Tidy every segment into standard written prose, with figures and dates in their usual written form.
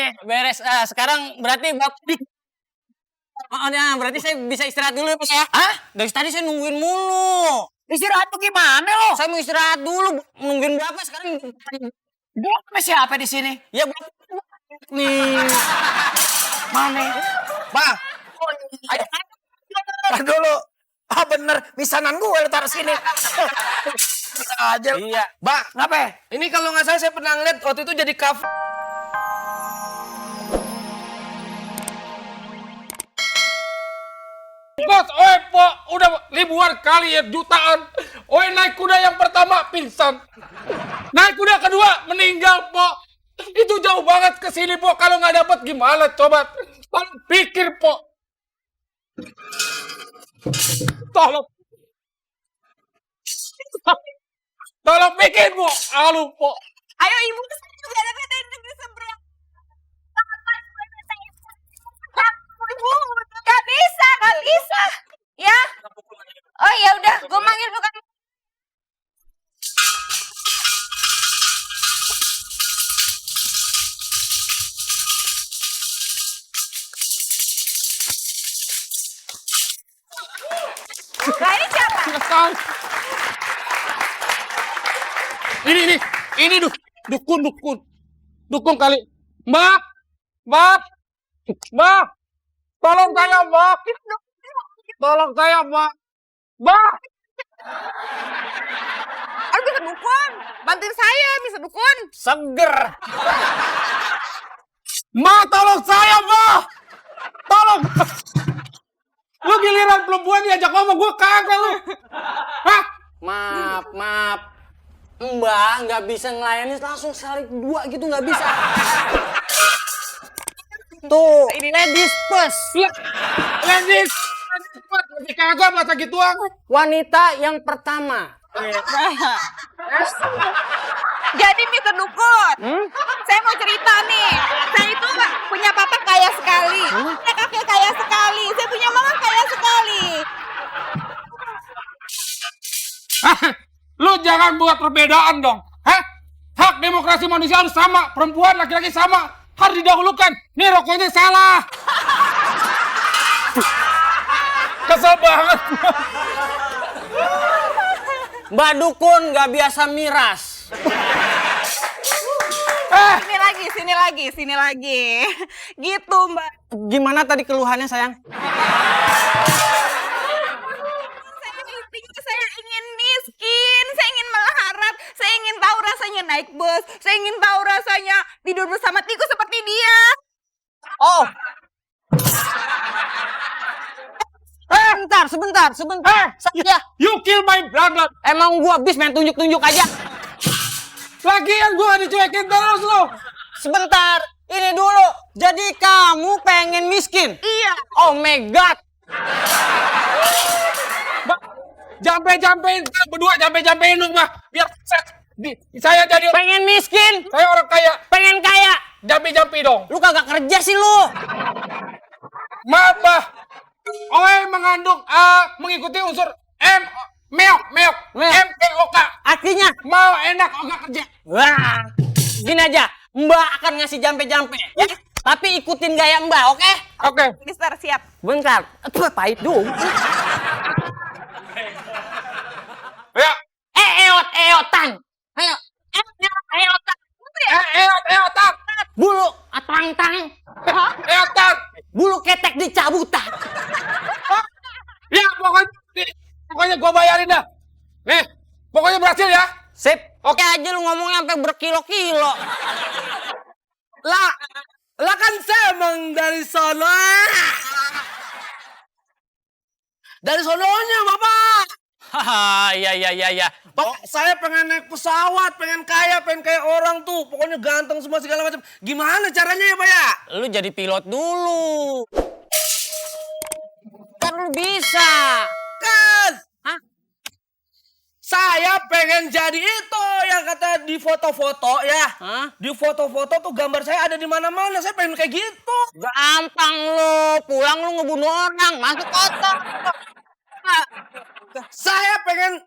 semuanya. Beres. Sekarang berarti berarti saya bisa istirahat dulu ya, Bos ya? Hah? Dari tadi saya nungguin mulu. Istirahat tuh gimana lo? Saya mau istirahat dulu. Nungguin berapa sekarang? Bapak siapa di sini? Ya, nih. Mana? Bah, Ayo. tar dulu. Bener, misanan gue taruh sini. Bisa aja. Iya. Bah, Ngapa? ini kalau nggak salah saya pernah ngeliat waktu itu jadi cover. Bos, Pak, udah ribuan kali ya, jutaan. Naik kuda yang pertama pingsan. Naik kuda kedua meninggal, Pak. Itu jauh banget ke sini, Pak. Kalau nggak dapat gimana? Coba tolong pikir, Pak. Tolong. Tolong pikir, Pak. Aduh, Pak. Ayo ibu saya juga ada PTN negeri seberang. Ibu, gak bisa. Ya? Oh ya udah, gue manggil bukan. Nah ini siapa? Nggak tahu. Ini dukun kali. Mbak, tolong saya, Mbak. Tolong saya, Mbak. Mbak, Aduh bisa dukun. Bantuin saya, bisa dukun. Seger. Mbak, tolong saya, Mbak. Tolong. Lu giliran perempuan diajak ngomong, gue kagak lu. Hah? Maaf. Mbak, nggak bisa ngelayani langsung sekali dua gitu, nggak bisa. Tuh, ini ladies first. Ya, ladies. Cepat, lebih kagak masa gituan. Wanita yang pertama. Jadi Mister Dukun, saya mau cerita nih. Saya itu punya papa kaya sekali, punya kakek kaya sekali, saya punya mama kaya sekali. Lu jangan buat perbedaan dong. Hah? Hak demokrasi manusia harus sama. Perempuan, laki-laki sama. Harus didahulukan. Nih rokoknya salah. Kesel banget. Mbak Dukun nggak biasa miras. Sini lagi. Gitu Mbak. Gimana tadi keluhannya, sayang? Saya ingin miskin, saya ingin melarat, saya ingin tahu rasanya naik bus, saya ingin tahu rasanya tidur bersama tikus seperti dia. Oh. Sebentar. Saya You kill my brother. emang gua habis main tunjuk-tunjuk aja. Lagian gua dicuekin terus lu. Sebentar. Ini dulu. Jadi kamu pengen miskin? Iya. Oh my god. Jampe-jampein berdua, jampe-jampein dong, Mbak. Biar saya jadi Pengen miskin? saya orang kaya. Pengen kaya? Jampe-jampe dong. Lu kagak kerja sih lu. Maaf, Mbak. Mengandung mengikuti unsur meok. MPOK. Artinya? Mau enak enggak kerja. Wah. Gini aja. Mbak akan ngasih jampe-jampe. Ya? Tapi ikutin gaya Mbak, oke? Oke. Mister siap. Bentar. Pahit dong. Ya. Eotan. Ayo. Eotan. Eotan. Bulu atang-tang. Eotan. Bulu ketek dicabutan. Ya, pokoknya gua bayarin dah. Nih, pokoknya berhasil ya. Sip. Oke aja lu ngomongnya sampai berkilo-kilo. lah kan saya emang dari sono. Dari sononya, Bapak. Haha, iya. Pak, saya pengen naik pesawat, pengen kaya orang tuh. Pokoknya ganteng semua segala macam. Gimana caranya ya, Pak ya? Lu jadi pilot dulu. Kan lu bisa. Kan. Hah? Saya pengen jadi itu yang kata di foto-foto ya. Hah? Di foto-foto tuh gambar saya ada di mana-mana. Saya pengen kayak gitu. Gampang lu. Pulang lu ngebunuh orang. Masuk kotak. Saya pengen.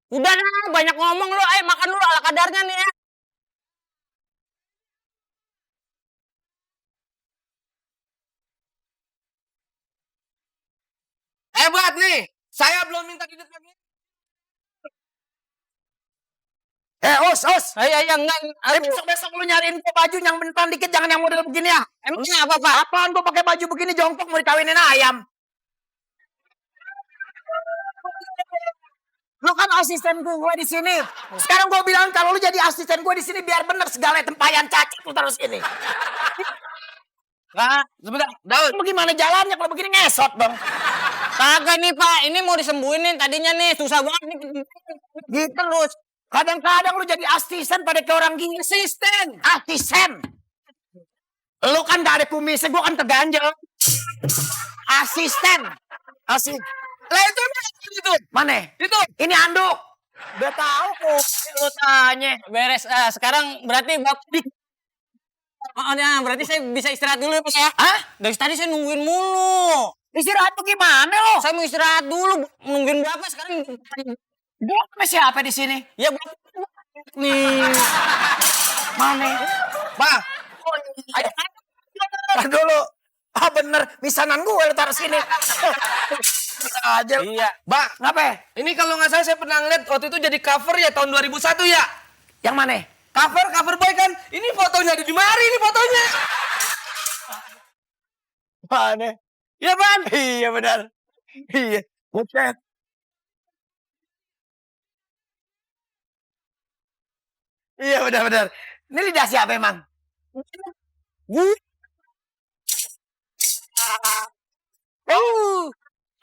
Udah banyak ngomong lu. Ayo makan dulu ala kadarnya nih ya. Hebat nih. Saya belum minta duit lagi. Us. Enggak. Besok-besok lu nyariin gua baju yang bentan dikit, jangan yang model begini ya. Emangnya apa, Pak? Apaan gua pakai baju begini jongkok mau dikawinin ayam? Lu kan asisten gua di sini. Sekarang gua bilang kalau lu jadi asisten gua di sini biar bener segala tempayan cacat lu terus ini. Kak, Sebentar, Daud. Bagaimana jalannya kalau begini ngesot dong. kagak nih, Pak. Ini mau disembuhin nih tadinya nih. Susah banget nih. Gitu terus. Kadang-kadang lu jadi asisten pada ke orang gini. Asisten. Lu kan gak ada kumisnya, gua kan terganjel. Asisten. Lah itu. Mana? Itu. Ini anduk. Udah tahu kok. Lu tanya. Beres. Sekarang berarti berarti saya bisa istirahat dulu ya, Pak ya? Hah? Dari tadi saya nungguin mulu. Istirahat tuh gimana lo? Saya mau istirahat dulu. Nungguin berapa sekarang? Gua sama siapa di sini? Ya, nih. Mana? Pak, Ayo. Tar dulu. Ah bener, misanan gue lu taruh sini. Aja. Iya. Mbak, Ngapa? ini kalau nggak salah saya pernah ngeliat waktu itu jadi cover ya tahun 2001 ya. Yang mana? Cover boy kan. Ini fotonya ada di mari ini fotonya. Mana? Iya, Ban. Iya benar. Iya. Buset. Iya benar-benar. Ini lidah siapa emang?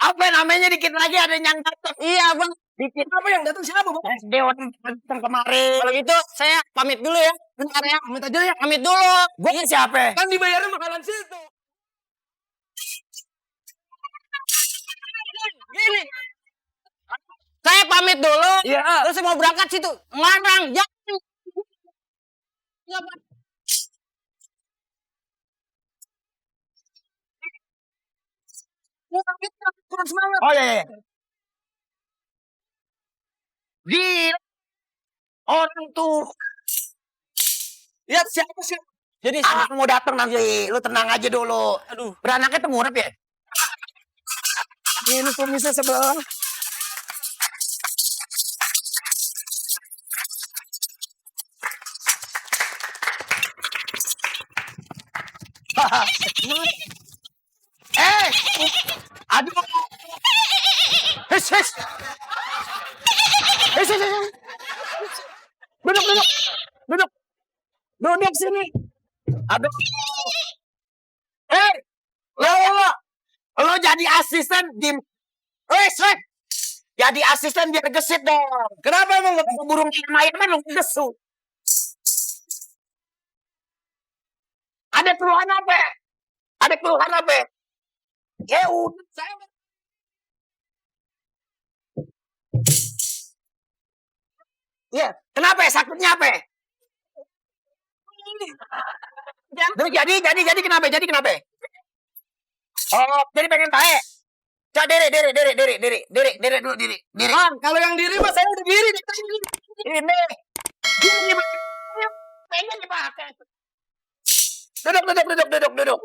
Apa namanya dikit lagi ada yang datang. Iya, Bang. Dikit apa yang datang siapa, Bang? Dewan datang kemarin. Kalau gitu saya pamit dulu ya. Bentar ya. Pamit aja ya. Pamit dulu. Gue siapa? Kan dibayarnya makanan situ. Gini. Saya pamit dulu. Iya. Terus saya mau berangkat situ. Ngarang. Jangan. Ya, Bang. Kurang semangat. Oh iya. Gila. Orang tuh. Lihat siapa sih? Jadi Mau datang nanti. Lu tenang aja dulu. aduh. Beranaknya tuh ngurep ya? Ini kumisnya sebelah. Aduh. His. Duduk sini. Aduh. Lo jadi asisten di. Jadi asisten biar gesit dong. Kenapa emang gak burung main lo gesu? Ada keluhan apa? Ya udah saya. Ya, kenapa ya? Sakitnya apa? Jadi kenapa? Oh, jadi pengen tahe. Cak diri dulu diri. Bang, kalau yang diri mah saya udah diri. Ini. Pengen dipakai. Duduk.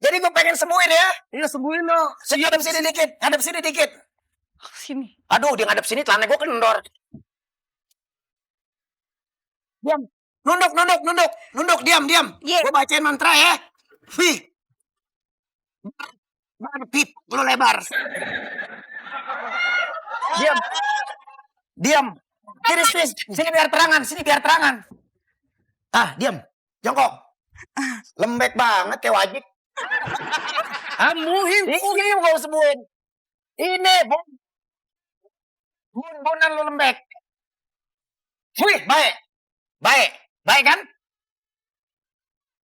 Jadi gue pengen sembuhin ya. Iya sembuhin dong. Hadap sini dikit. Sini. Aduh, dia ngadep sini celana gue kendor. Diam. Nunduk, diam. Iya. Gue bacain mantra ya. Fi. Pip, lu lebar. Diam. Sini biar terangan. Ah, diam. Jongkok. Lembek banget kayak wajib. Muhim. Ini gak usah sembuhin. Ini, bunan lu lembek. Wih, baik kan?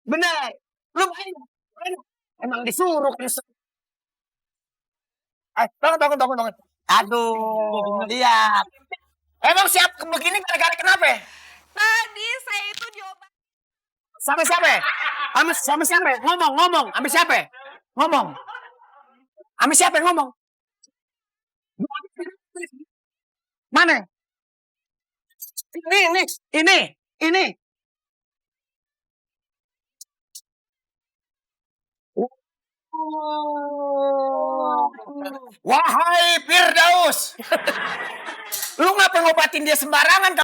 Benar. Lu baik. Emang disuruh kan. Tunggu. Aduh, lihat. Emang siap begini gara-gara kenapa? Tadi saya itu diobat. Sama siapa? Sama siapa? Ngomong. Sama siapa? Ngomong. Sama siapa ngomong? Mana? Ini. Wahai Firdaus. Lu ngapa ngobatin dia sembarangan?